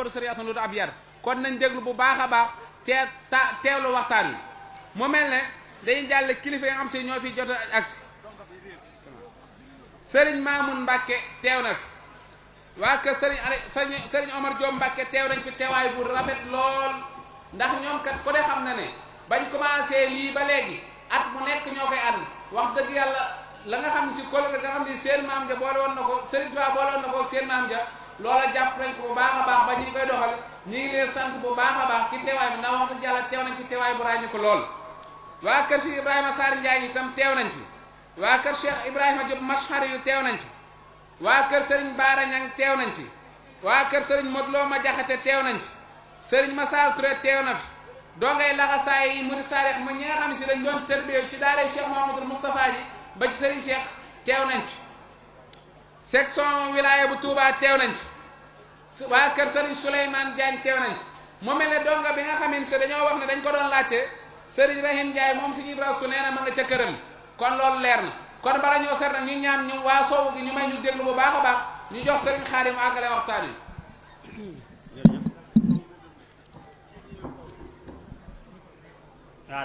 jabaru Serigne Assane Lo ab yar kon nañ déglu bu baax a baax teewlu waxtaan wi mu mel ne dañuy jàll kilifa yi nga xam si ñoo fi jot a agsi Serigne Mamoun Mbacke teew na fi waa kër Serigne Omar Diop Mbacke teew nañ fi teewaay bu rafet lool ndax ñoom kat ku de xam na ne bañ commencé lii ba léegi at mu nekk ñoo koy ànd wax dëgg yàlla la nga xam ne si kóllëre nga xam ne seen maam ja boole woon na ko Serigne Touba boole woon na ko seen maam ja loola jàpp nañ ko bu baax a baax ba ñu koy doxal ñu ngi leen sant bu baax a baax ci teewaay bi ndax wax dëgg yàlla teew nañ fi teewaay bu ràññi ko lool waa kër si Ibrahima Sarr Ndiaye itam teew nañ fi waa kër Cheikh Ibrahima Diop Mashari yu teew nañ fi waa kër Serigne Baara Ñang teew nañ fi waa kër Serigne Modou Lo ma jaxate teew nañ fi Serigne Massar Touré teew na fi doo ngay laxasaay yi muri saarix ma ñi nga xam ne si dañ doon tërbiye ci daara Cheikh Mouhamadou Moustapha ji ba ci Serigne Cheikh teew nañ fi section wilaya bu Touba teew nañ fi waa kër Serigne Souleymane Diagne teew nañ fi mu mel ne donga bi nga xam ne si dañoo wax ne dañ ko doon laajte Serigne Rahim Ndiaye moom si Ibra su nee na ma nga ca këram kon loolu leer na kon bala ñoo seet nag ñu ñaan ñu waa soowu gi ñu may ñu déglu bu baax a baax ñu jox Serigne Khadim mu àggale waxtaan wi.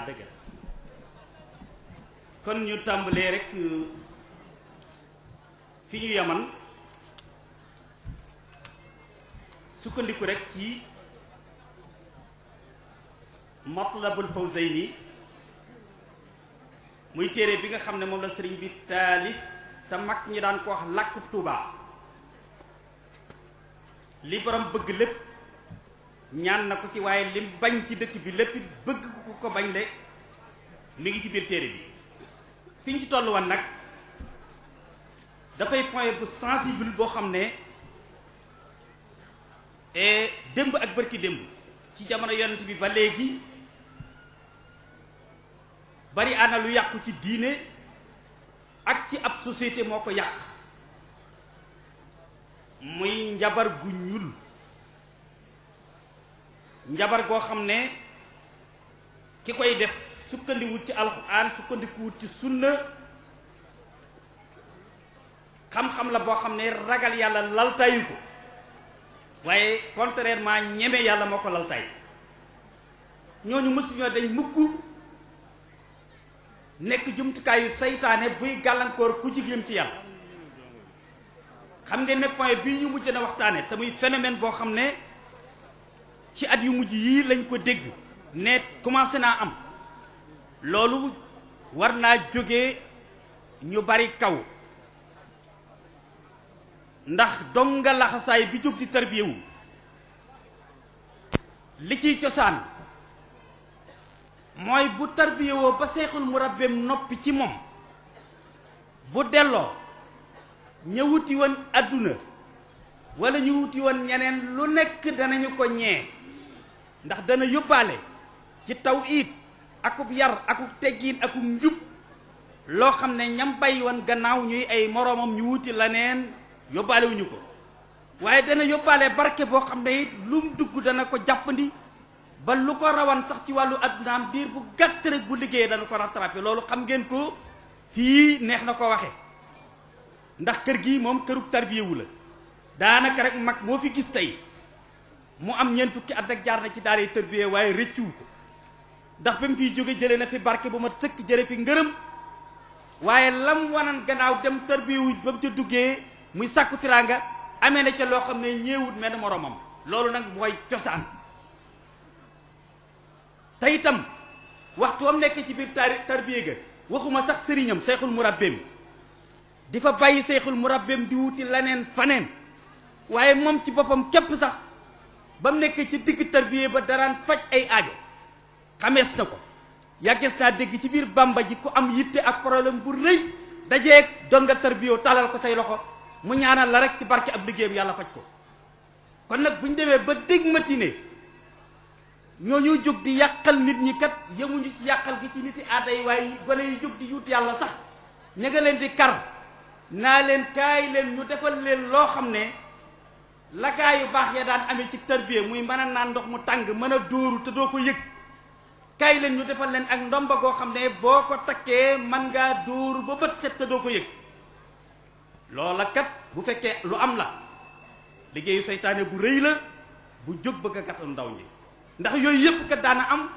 dëgg la kon ñu tàmbalee rek fi ñu yaman sukkandiku rek ci Matlabul Fawzayni muy téere bi nga xam ne moom la sëriñ bi taali te mag ñi daan ko wax làkkub Tuubaa li borom bëgg lépp ñaan na ko ci waaye lim bañ ci dëkk bi lépp bëgg ku ko bañ le mi ngi ci biir téere bi fi ñu ci toll woon nag dafay point bu sensible boo xam ne démb ak bërki démb ci jamono yonent bi ba léegi bari ana lu yàqu ci diine ak ci ab société moo ko yàq muy njabar gu ñuul njabar goo xam ne ki koy def sukkandiwut ci alxuraan sukkandikuwut ci sunna xam-xam la boo xam ne ragal yàlla laltayu ko waaye contrairement ñeme yàlla moo ko laltay ñooñu mësuñoo dañ mukk nekk jumtukaayu saytaane buy gàllankoor ku jigéen ci yàlla xam ngeen ne point bii ñu mujj na waxtaane te muy phénomène boo xam ne ci at yu mujj yii lañ ko dégg ne commencé naa am loolu war naa jóge ñu bari kaw ndax donga laxasaay bi jóg di tarbiyewu li ciy cosaan mooy bu tarbiyewoo ba seexul murabbeem noppi ci moom bu delloo ña wuti woon àdduna wala ñu wuti woon ñeneen lu nekk danañu ko ñee ndax dana yóbbaale ci tawhiid akub yar akub teggiin akub njub loo xam ne ñam bàyyi woon gannaaw ñuy ay moroomam ñu wuti leneen yóbbaale wuñu ko waaye dana yóbbaale barke boo xam ne it lu mu dugg dana ko jàppandi ba lu ko rawan sax ci wàllu addunaam diir bu gàtt rek bu liggéeyee dana ko rattrapé loolu xam ngeen ko fii neex na ko waxe ndax kër gi moom kërug tarbiyewu la daanaka rek mag moo fi gis tey mu am ñeent fukki at ak jaar na ci daara tarbiye waaye rëccuwu ko ndax ba mu fiy jóge jëlee na fi barke bu ma sëkk jële fi ngërëm waaye lam wanan gannaaw dem tarbiyewu ba mu ca duggee muy sàkku tiraanga amee na ca loo xam ne ñeewut mel moromam loolu nag mooy cosaan te itam waxtu wam nekk ci biir tarbiye ga waxuma sax sëriñam seexul murabbeem di fa bàyyi seexul murabbeem di wuti leneen faneen waaye moom ci boppam képp sax ba mu nekk ci digg tarbiye ba daraan faj ay aajo xamees na ko yàggees naa dégg ci biir bamba ji ku am yitte ak problème bu rëy dajeeg donga tarbiyo talal ko say loxo mu ñaanal la rek ci barke ab liggéeyam yàlla faj ko kon nag bu ñu demee ba dégg matine ñooñu jóg di yàqal nit ñi kat yemuñu ci yàqal gi ci nit yi aada yi waaye gone yi jóg di yuut yàlla sax ña nga leen di kar naa leen kaay leen ñu defal leen loo xam ne la gaa yu baax ya daan amee ci tarbiya muy mën a naan ndox mu tàng mën a dóoru te doo ko yëg kaay leen ñu defal leen ak ndomba goo xam ne boo ko takkee mën ngaa dóoru ba bët set te doo ko yëg loola kat bu fekkee lu am la liggéeyu seytaane bu rëy la bu jóg bëgg a gàttal ndaw ñi ndax yooyu yëpp kat daana am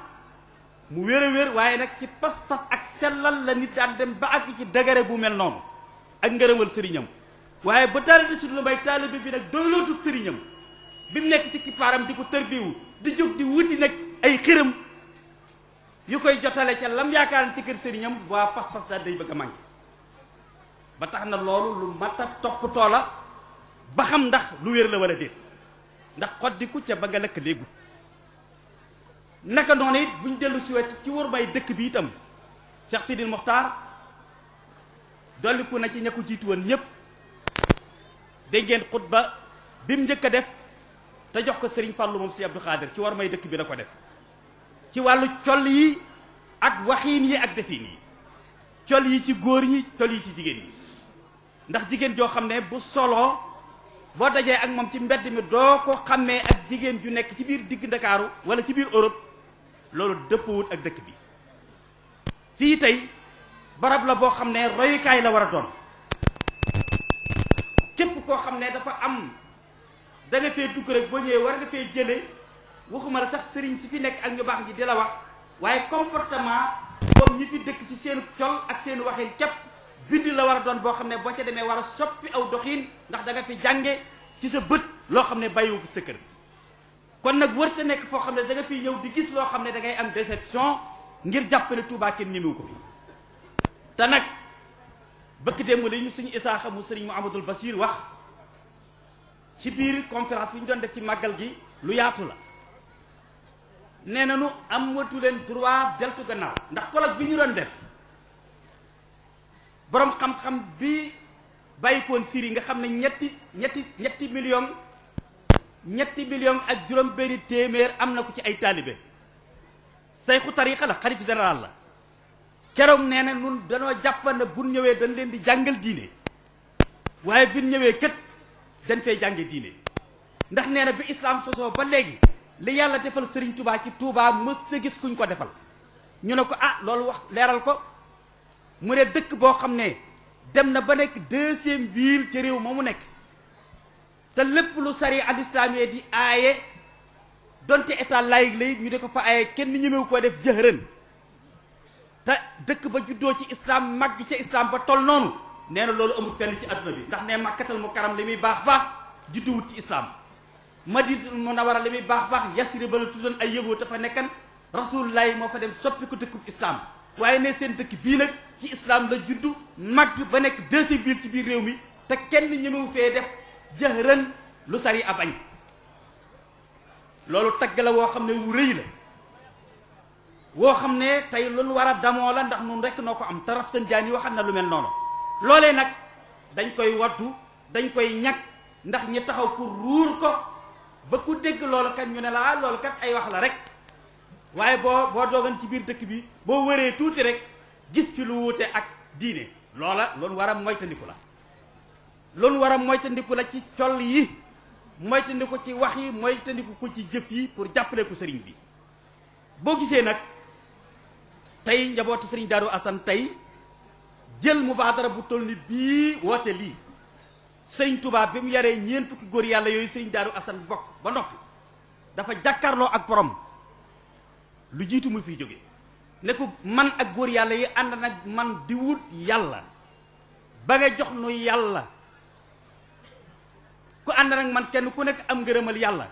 mu wér a wér waaye nag ci pas-pas ak sellal la nit daan dem ba àgg ci dëgëre bu mel noonu ak ngërëmal sëriñam waaye ba dara desul lu may taalibe bi nag doylootul sëriñam bi mu nekk ci kippaaram di ko tërbiwu di jóg di wuti nag ay xërëm yu koy jotale ca lam yaakaar ci kër sëriñam waa pas-pas daal day bëgg a manqué ba tax na loolu lu mat a toppatoo la ba xam ndax lu wér la wala déet ndax xoddiku ca ba nga lekk léegu naka noonu it buñ dellu si wet ci wër may dëkk bi itam Cheikh Sidil Mokhtar dolliku na ci ña ko jiitu woon ñëpp dégg ngeen xutba bi mu njëkk a def te jox ko Serigne Fallou moom si Abdou Khadir ci war may dëkk bi da ko def ci wàllu col yi ak waxiin yi ak defin yi col yi ci góor ñi col yi ci jigéen ñi ndax jigéen joo xam ne bu soloo boo dajee ak moom ci mbedd mi doo ko xàmmee ak jigéen ju nekk ci biir digg Ndakaaru wala ci biir Europe loolu dëppwut ak dëkk bi fii tey barab la boo xam ne royukaay la war a doon képp koo xam ne dafa am da nga fee dugg rek boo ñëwee war nga fee jële waxuma la sax sëriñ si fi nekk ak ñu baax ji di la wax waaye comportement comme ñi fi dëkk ci seenu col ak seenu waxin képp bind la war a doon boo xam ne boo ca demee war a soppi aw doxin ndax da nga fi jànge ci sa bët loo xam ne bàyyiwu ko sa kër kon nag wërta nekk foo xam ne da nga fi ñëw di gis loo xam ne da ngay am déception ngir jàppale Touba kenn ñemewu ko fi te nag bëkk démb li ñu suñu isaaxa mu sëriñ Mouhamadoul Bachir wax ci biir conférence bi ñu doon def ci màggal gi lu yaatu la nee na nu am watu leen droit deltu gannaaw ndax colloque bi ñu doon def boroom xam-xam bi bàyyikoon Syrie nga xam ne ñetti million ak juróom benn téeméer am na ko ci ay taalibe sayxu tariqa la xalif général la keroog nee na nun danoo jàppan ne bu ñëwee dañ leen di jàngal diine waaye bi ñëwee kët dañ fay jànge diine ndax nee na bi islam sosoo ba léegi li yàlla defal Sëriñ Touba ci Touba mës a gis kuñ ko defal ñu ne ko ah loolu wax leeral ko mu ne dëkk boo xam ne dem na ba nekk deuxième ville ci réew ma mu nekk te lépp lu sari al islamiyé di aaye donte état laïque lay ñu di ko fa aaye kenn ñemewu ko def jëhërën te dëkk ba juddoo ci islam mag ca islam ba tol noonu nee na loolu amul fenn ci adduna bi ndax ne Makkatal Mukarram li muy baax baax judduwut ci islam Madinatul Munawwara li muy baax baax Yasrib ba la tuddoon ay yëgoo te fa nekkan Rasulullahi moo fa dem soppi ko dëkkub islam waaye ne seen dëkk bii nag ci islam la juddu mag ba nekk deuxième ville ci biir réew mi te kenn ñemewu fee def jëhërën lu sari a bañ loolu tagg la woo xam ne wu rëy la woo xam ne tey loolu war a damoo la ndax nun rekk noo ko am taraf seen jaan yi waxam na lu mel noonu loolee nag dañ koy waddu dañ koy ñàkk ndax ñi taxaw pour ruur ko ba ku dégg loolu kat ñu ne la loolu kat ay wax la rek waaye boo doogan ci biir dëkk bi boo wëree tuuti rek gis fi lu wuute ak diine loolu war a moytandiku la loolu war a moytandiku la ci col yi moytandiku ci wax yi moytandiku ko ci jëf yi pour jàppale ko sëriñ bi boo gisee nag tey njabootu sëriñ Darou Assane tey jël mubaadara bu toll ni bii woote lii sëriñ Touba bi mu yaree ñeent fukki góor yàlla yooyu sëriñ Darou Assane bokk ba noppi dafa jàkkaarloo ak borom lu jiitu mu fiy jógee ne ko man ak góor yàlla yi ànd nag man di wut yàlla ba nga jox nu yàlla ku ànd nag man kenn ku nekk am ngërëmal yàlla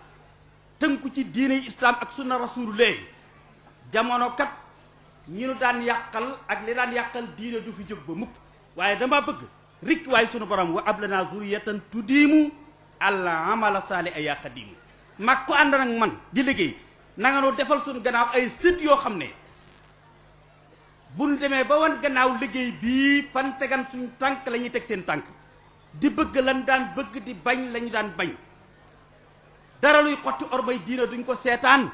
tënku ci diine islam ak sunna rasulullah jamono kat ñi nu daan yàqal ak li daan yàqal diine du fi jóg ba mukk waaye dama bëgg rik waaye sunu borom wa ablana zuriyatan tudiimu al amala saali ay yaa xadiimu mag ku ànd nag man di liggéey na nga nu defal suñu gannaaw ay sët yoo xam ne bu ñu demee ba wan gannaaw liggéey bii fan tegan suñu tànk la ñuy teg seen tànk di bëgg lan daan bëgg di bañ lañu daan bañ dara luy xotti ormay diine duñ ko seetaan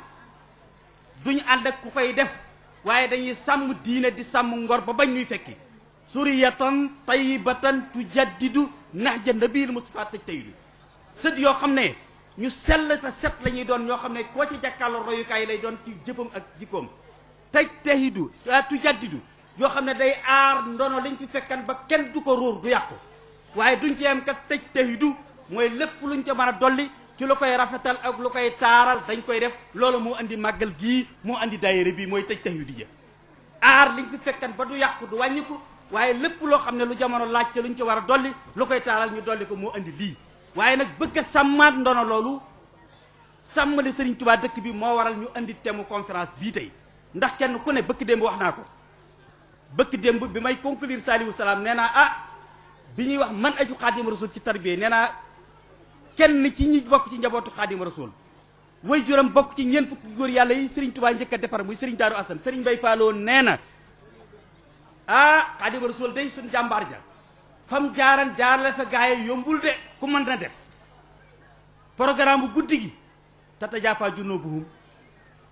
duñ ànd ak ku koy def waaye dañuy sàmm diine di sàmm ngor ba bañ ñuy fekki suriyatan tayyibatan tujaddidu nahja nabil Mustafa taj tayidu sët yoo xam ne ñu sell ta set la ñuy doon ñoo xam ne koo ci jàkkaarloo royukaay lay doon ci jëfam ak jikkoom taj tayidu tujaddidu yoo xam ne day aar ndono liñ fi fekkan ba kenn du ko ruur du yàqu waaye duñ ci am kat taj tayidu mooy lépp luñ ca mën a dolli ci lu koy rafetal ak lu koy taaral dañ koy def loolu moo andi màggal gii moo andi daayira bi mooy tëj tax yu di jë aar liñ fi fekkan ba du yàqu du wàññiku waaye lépp loo xam ne lu jamono laaj te luñ ci war a dolli lu koy taaral ñu dolli ko moo andi lii waaye nag bëgg a sàmmaat ndono loolu sàmmali Sëriñ Tuubaa dëkk bi moo waral ñu andi thème conférence bii tey ndax kenn ku ne bëkk démb wax naa ko bëkk démb bi may conclure Saliou Salaam nee naa bi ñuy wax man aju Xaadim Rasul ci tarbiya nee naa kenn ci ñi bokk ci njabootu Xaadim Rasul way juram bokk ci ñeent fukki góor yàlla yi Sëriñ Tuubaa njëkk a defar muy Sëriñ Daaru Asan Sëriñ Mbay Faaloo nee na Xaadim Rasul day suñ jàmbaar ja fam jaaran jaarale fa gaaye yombul de ku mën na def programme bu guddi gi tatajaafaa junuubuhum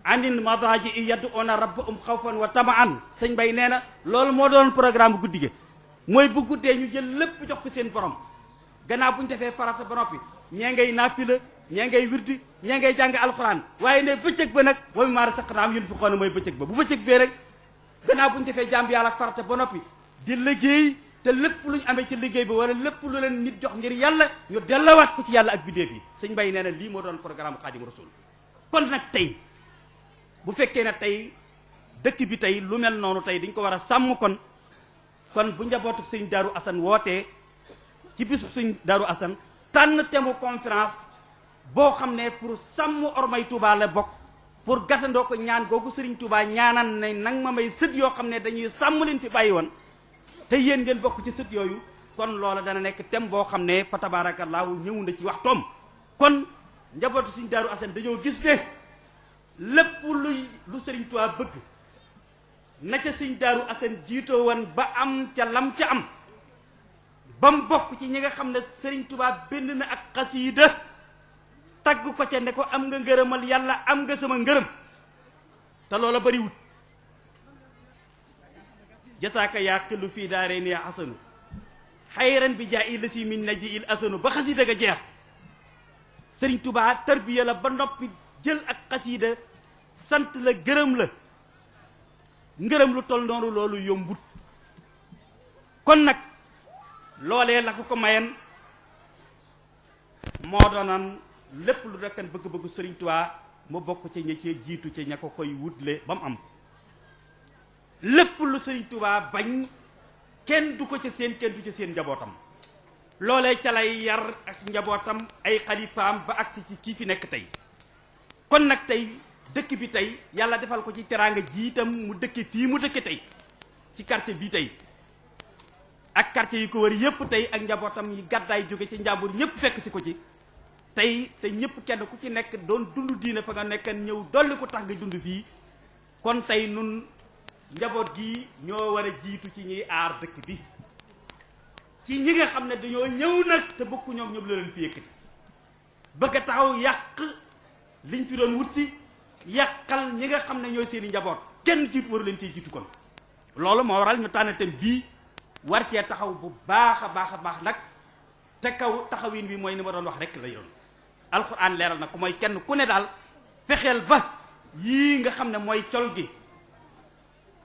anil madaaji yad'uuna rabbahum xawfan wa tamaan sëñ Bay nee na loolu moo doon programme bu guddi gi mooy bu guddee ñu jël lépp jox ko seen borom gannaaw bu ñu defee farata ba noppi ñee ngay naafila ñee ngay wirdi ñee ngay jàng alxuraan waaye ne bëccëg ba nag wa mimmaa razaqnaahum yunfiquuna mooy bëccëg ba bu bëccëg bee rek gannaaw bu ñu defee jàmb yàlla ak farata ba noppi di liggéey te lépp lu ñu amee ci liggéey bi wala lépp lu leen nit jox ngir yàlla ñu dellawaat ko ci yàlla ak biddeef yi sëñ Bay nee na lii moo doon programme Xaadim Rasul kon nag tey bu fekkee ne tey dëkk bi tey lu mel noonu tey dañ ko war a sàmm kon bu njabootu sëñ Daaru Asan wootee ci bisu sëñ Daaru Asan tànn thème conférence boo xam ne pour sàmm ormay Touba la bokk pour gàttandoo ko ñaan googu Sëriñ Touba ñaanan ne nang ma may sët yoo xam ne dañuy sàmm leen fi bàyyi woon te yéen ngeen bokk ci sët yooyu kon loola dana nekk thème boo xam ne fa tabaarakallaahu ñëw na ci waxtoom kon njabootu sëñ Daaru Asan dañoo gis ne lépp lu Sëriñ Touba bëgg na ca sëñ Daaru Asan jiitoo woon ba am ca lam ca am ba mu bokk ci ñi nga xam ne Sëriñ Touba bind na ak xasiida tagg ko ca ne ko am nga ngërëmal yàlla am nga sama ngërëm te loola bariwut jasaaka yaa xillu fii daaree ni yaa asanu xayran bi jaa i la si min naji il asanu ba xasiida ga jeex Sëriñ Touba tarbiya la ba noppi jël ak xasiida sant la gërëm la ngërëm lu tol noonu loolu yombut kon nag loolee la ko mayen moo doonan lépp lu rekkan bëgg-bëggu Sëriñ Tuubaa mu bokk ca ña cee jiitu ca ña ko koy wutle ba mu am lépp lu Sëriñ Tuubaa bañ kenn du ko ca seen kenn du ca seen njabootam loolee ca lay yar ak njabootam ay xalifaam ba agsi ci kii fi nekk tey kon nag tey dëkk bi tey yàlla defal ko ci teraanga jiitam mu dëkke fii mu dëkke tey ci quartier bii tey ak quartier yi ko wër yëpp tey ak njabootam yi gàddaay jóge ci njàmbur ñëpp fekk si ko ci tey te ñëpp kenn ku ci nekk doon dund diine fa nga nekkan ñëw dolli ko tax nga dund fii kon tey nun njaboot gi ñoo war a jiitu ci ñuy aar dëkk bi ci ñi nga xam ne dañoo ñëw nag te bokku ñoom ñëpp la leen fi yëkkati bëgg a taxaw yàq liñ fi doon wut si yàqal ñi nga xam ne ñooy seeni njaboot kenn jiitu waru leen cee jiitu kon loolu moo waral ñu tànn thème bii war cee taxaw bu baax a baax nag te kaw taxawin bi mooy ni ma doon wax rek la yoon alxuraan leeral na ko mooy kenn ku ne daal fexeel ba yii nga xam ne mooy col gi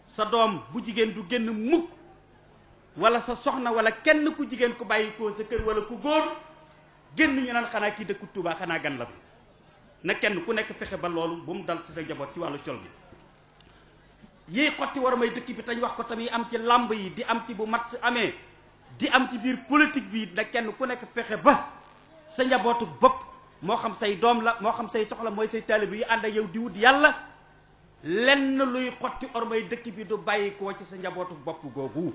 sa doom bu jigéen du génn mukk wala sa soxna wala kenn ku jigéen ku bàyyi ko sa kër wala ku góor génn ñu naan xanaa kii dëkku Tuubaa xanaa gan la bi na kenn ku nekk fexe ba loolu bu mu dal ci sa njaboot ci wàllu col gi yiy xotti war may dëkk bi tañ wax ko tamit am ci làmb yi di am ci bu mat amee di am ci biir politique bi na kenn ku nekk fexe ba sa njabootu bopp moo xam say doom la moo xam say soxla mooy say taalibe yi ànd ak yow di wut yàlla lenn luy xotti ormay dëkk bi du bàyyi koo ci sa njabootu bopp googu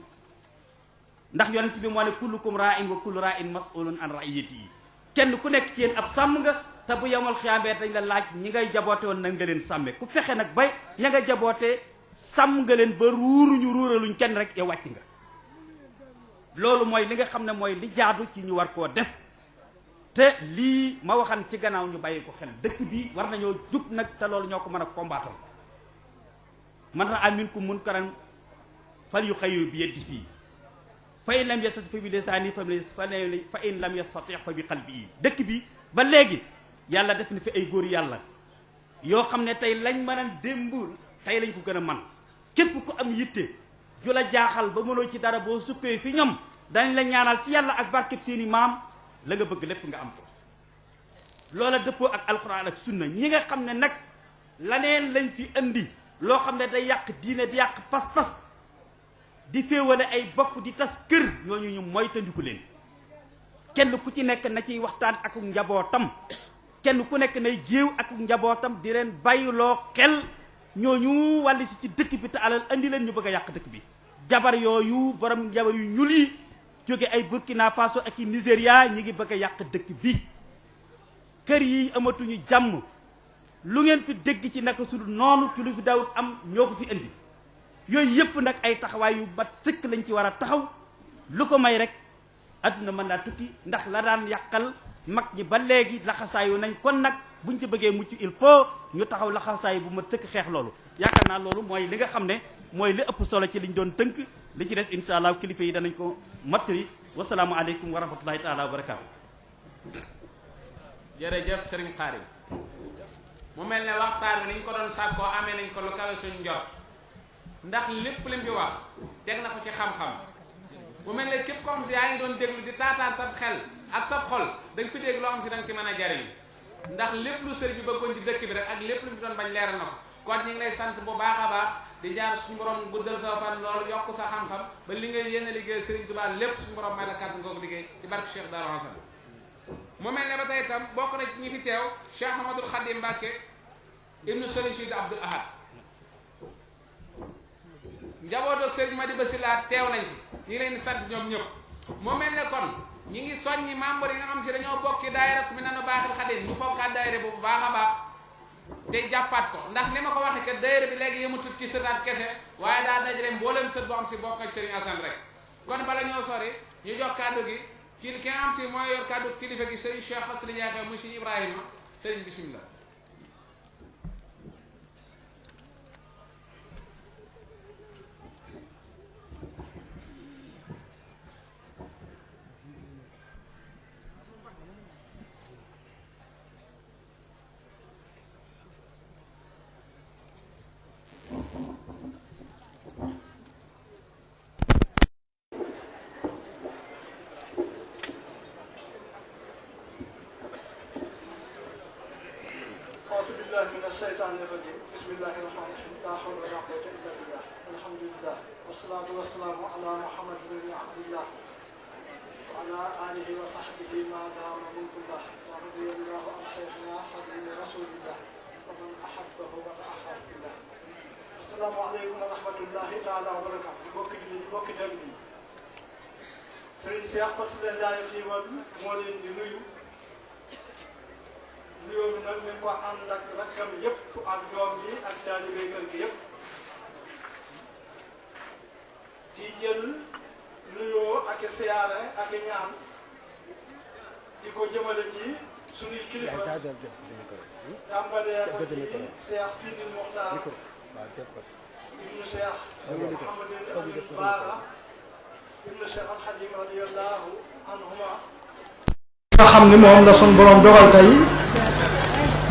ndax yonent bi moo ne kullukum raa'in wa kullu raa'in mas'ulun an ra'iyatihi kenn ku nekk ci yéen ab sàmm nga te bu yemal xiyaamee dañ la laaj ñi ngay jaboote woon nag nga leen sàmme ku fexe nag bay ña nga jaboote sàmm nga leen ba ruuraluñ kenn rek yow wàcc nga loolu mooy li nga xam ne mooy li jaadu ci ñu war koo def te lii ma waxan ci gannaaw ñu bàyyi ko xel dëkk bi war nañoo jug nag te loolu ñoo ko mën a combattre man ra'a minkum munkaran falyughayyirhu bi yadihi fa in lam yastati' fa bi lisaanihi fa in lam yastati' fa bi qalbihi dëkk bi ba léegi yàlla def na fi ay góor yàlla yoo xam ne tey lañ mën a démb tey lañ ko gën a man képp ku am yitte ju la jaaxal ba mënoo ci dara boo sukkee fi ñoom dañ la ñaanal ci yàlla ak barkeb seeni maam la nga bëgg lépp nga am ko loola dëppoo ak alxuraan ak sunna. ñi nga xam ne nag laneen lañ fi indi loo xam ne day yàq diine di yàq pas-pas di féewale ay bokk di tas kër ñooñu ñu moytandiku leen. kenn ku ci nekk na ciy waxtaan ak njabootam, kenn ku nekk nay géew ak njabootam di leen bàyyiloo xel ñooñu wàll si ci dëkk bi te alal andi leen ñu bëgg a yàq dëkk bi. jabar yooyu borom jabar yu ñuul yi jóge ay Burkina Faso ak i Nigéria ñi ngi bëgg a yàq dëkk bi. kër yi amatuñu jàmm, lu ngeen fi dégg ci naka sudul noonu ci lu fi daawut am ñoo ko fi indi. yooyu yëpp nag ay taxawaay yu bat sëkk lañ ci war a taxaw. lu ko may rek adduna mën naa tukki, ndax la daan yàqal mag ñi ba léegi laxasaayu nañ. kon nag buñ ci bëggee mucc il faut ñu taxaw laxasaayu bu ma sëkk xeex loolu. yaakaar naa loolu mooy li nga xam ne mooy li ëpp solo ci liñ doon tënk. li ci des incha allah kilifa yi danañ ko mattali. wasalaamu aleykum wa rahmatullahi taala wa barakaatu. jërëjëf Serigne Khadim mu mel ne waxtaan bi ni ñu ko doon sàkkoo amee nañ ko lu kawe suñu njort, ndax lépp lim fi wax teg na ko ci xam-xam. mu mel ne képp ko xam si yaa ngi doon déglu di taataan sab xel ak sab xol da nga fi dégg loo xam si da nga ci mën a jariñ, ndax lépp lu sëriñ bi bëggoon ci dëkk bi rek ak lépp lu mu fi doon bañ leeral na ko. kon ñu ngi lay sant bu baax a baax di jaar suñu borom guddal sa fan loolu yokk sa xam-xam ba li ngay yéen a liggéey Serigne Touba lépp suñu borom may la kàttan nga ko liggéey di barke Cheikh Darou Hassane. mu mel ne ba tey itam bokk na ñi fi teew Cheikh Mamadou Khadim Mbacke ibnu Serigne Sidi Abdoul Ahad, njabootu Serigne Madiba Sylla teew nañ fi ñu ngi leen di sant ñoom ñëpp. mu mel ne kon ñi ngi soññi membre yi nga xam si dañoo bokki daayira mi nanu baaxil Khadim ñu fonkaat daayira bu baax a baax te jàppaat ko, ndax ni ma ko waxee que daayira bi léegi yëmutut ci sëtaat kese waaye daa dajale mboolem sët boo xam si bokk ak Serigne Assane rek. kon bala ñoo sori ñu jox kàddu gi ki nga xam si mooy yor kàddu kilifa gi Serigne Cheikh Fassili Ndiaye muy Serigne Ibrahima. Serigne bismillah. الشيطان الرجيم بسم الله الرحمن الرحيم لا حول ولا قوة إلا بالله الحمد لله والصلاة والسلام على محمد بن عبد الله وعلى آله وصحبه ما دام ملك الله ورضي الله عن شيخنا حبيب رسول الله ومن أحبه وتأخر في الله. السلام عليكم ورحمة الله تعالى وبركاته. bokki tamit yi Serigne Cheikh Fassili Ndiaye ci woon moo leen di nuyu. nuyoo bi nag ñu ko ànd ak rakkam yëpp ak doom yi ak taalibe kër gi yëpp di jël nuyoo ak siyaare ak ñaan di ko jëmale ci suñuy kilifa tàmbalee ko ci Cheikh Sidi Mokhtar ibnu Cheikh Mouhamadou Amin Bara ibnu Cheikh Al Khadim radiyallahu anhuma nga xam ni moom la sun borom dogal tey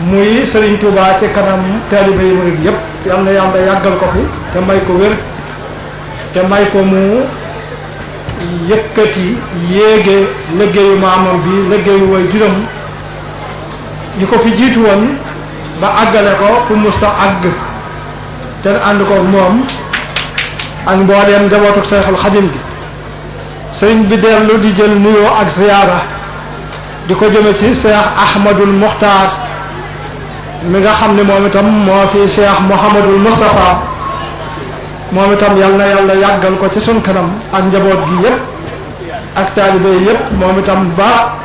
muy Serigne Touba ci kanam taalibe yi murid yëpp yal na yàlla yàggal ko fi te may ko wér te may ko mu yëkkati yéege liggéeyu maamam bi liggéeyu way juróom yi ko fi jiitu woon ba àggale ko fu musta àgg te ànd ko moom ak mbooleem njabootu Seexul Xadim gi. sëriñ bi dellu di jël nuyoo ak ziyaara di ko jëme ci Cheikh Ahmadul Muxtaar mi nga xam ne moom itam moo fi Cheikh Mouhamadul Moustapha moom itam yal na yàlla yàggal ko ci sun kanam ak njaboot gi yëpp ak taalibe yëpp moom itam ba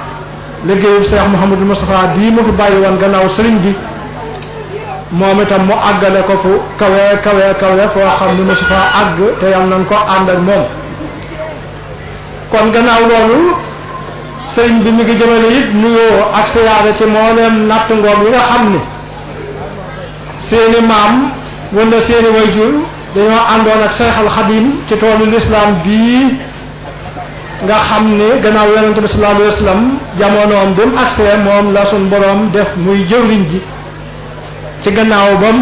liggéeyu Cheikh Mouhamadul Moustapha bii mu fi bàyyi woon gannaaw sëriñ bi moom itam mu àggale ko fu kawe kawe kawe foo xam ne mosu faa àgg te yal nañ ko ànd ak moom. kon gannaaw loolu sëriñ bi mi ngi jëmale it nuyoo ak siyaare ci mbooleem natt ngoom yi nga xam ni seeni maam wala seeni wayjur dañoo àndoon ak Seexal Xadim ci toolu lislaam bii nga xam ni gannaaw yonente bi sallallahu alayhi wa sallam jamonoom bi mu agsee moom la suñ boroom def muy jëwriñ ji ci gannaaw bam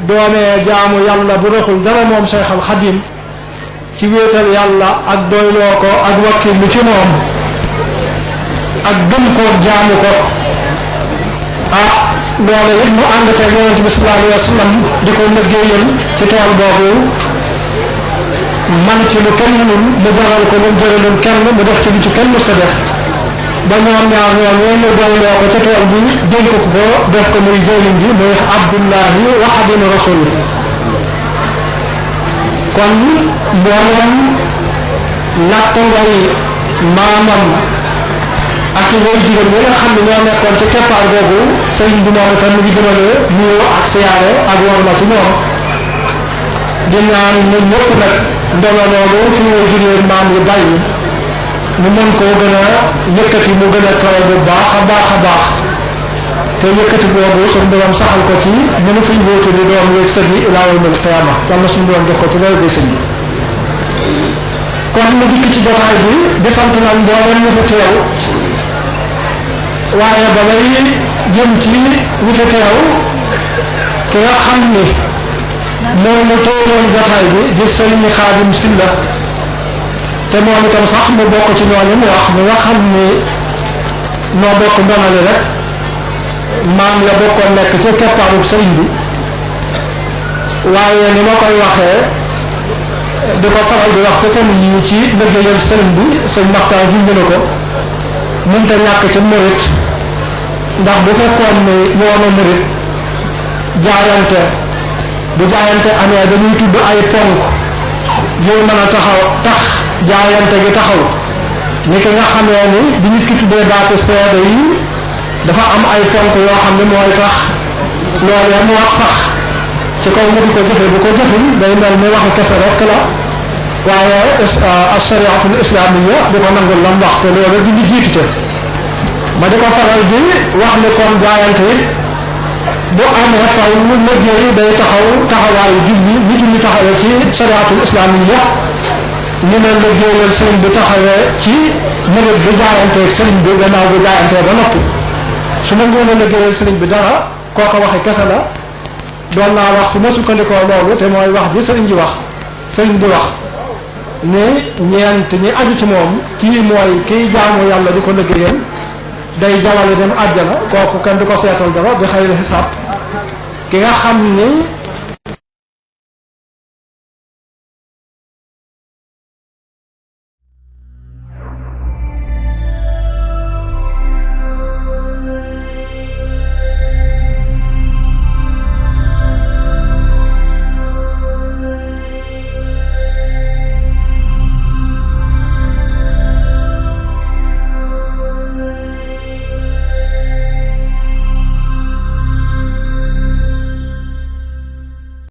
doonee jaamu yàlla bu raxul dara moom Seexal Xadim ci wéetal yàlla ak doyloo ko ak wakkilu ci moom ak gëm ko jaamu ko loolu it mu ànd te Yonent bi sallallahu alayhi wa sallam di ko liggéeyal ci tool boobu man ci lu kenn mënul mu jaral ko lu jëralul kenn mu def ci lu ci kenn sa def ba ñoom ñaar ñoom ñu doyloo ko ca tool bi dénk ko def ko muy jëwriñ ji muy Abdullahi wa Xaadimu Rasul kon mboolem natta ngay maamam ak ngay jigéen ñi nga xam ne ñoo nekkoon ci keppaar googu sëriñ bi moom itam mu ngi gënale nuyoo ak siyaare ak war ma ci ñoom di ñaan ñun ñëpp nag ndono loolu fi ngay jigéen maam yi bàyyi ñu mën koo gën a yëkkati mu gën a kawe bu baax a baax a baax te yëkkati boobu suñu borom saxal ko ci mënu fiy wóotu di doom yeeg sëñ yi ilaa yawmil qiyaama yàlla suñu borom def ko ci loolu bi sëñ bi kon mu dikk ci jotaay bi di sant nañ mbooleem ñu fi teew waaye ba lay jëm ci ñu fi teew ki nga xam ni moom mu toogoon jotaay bi di sëriñ Xaadim Silla te moom itam sax mu bokk ci ñooñu mu wax mi nga xam ni noo bokk ndonali rek maam la bokkoon nekk ci keppaaru sëriñ bi waaye ni ma koy waxee di ko faral di wax te fan yii ci liggéeyal sëriñ bi sëñ Maxtaar junj na ko mënta ñàkk ci murit ndax bu fekkoon ni yoonu murit jaayante bu jaayante amee dañuy tudd ay ponk yooyu mën a tax jaayante gi taxaw ni ki nga xamee ni bi nit ki tuddee baati seede yi dafa am ay ponk yoo xam ne mooy tax loolee mu wax sax ci kaw mu di ko jëfe bu ko jëful day mel ni waxi kese rek la waaye ashariatul islamiya du ko nangul lam wax te loolu di li jiitu te ma di ko faral di wax ni kon jaayante it bu amee faw mu liggéey day taxawaayu julli ni julli taxawee ci shariatul islamiya ñu ne liggéeyal sëriñ bi taxawee ci nëbët bi jaayantee sëriñ bi gannaaw bi jaayantee ba noppi su ma ngoon a liggéeyal sëriñ bi dara kooka waxi kese la doon naa wax fu ma sukkandikoo loolu te mooy wax ji sëriñ bi wax ni ñeent ñi aju ci moom kii mooy kiy jaamu yàlla di ko liggéeyal day jawale dem àjjana kooku kenn du ko seetal dara bi xayri xisaab ki nga xam ni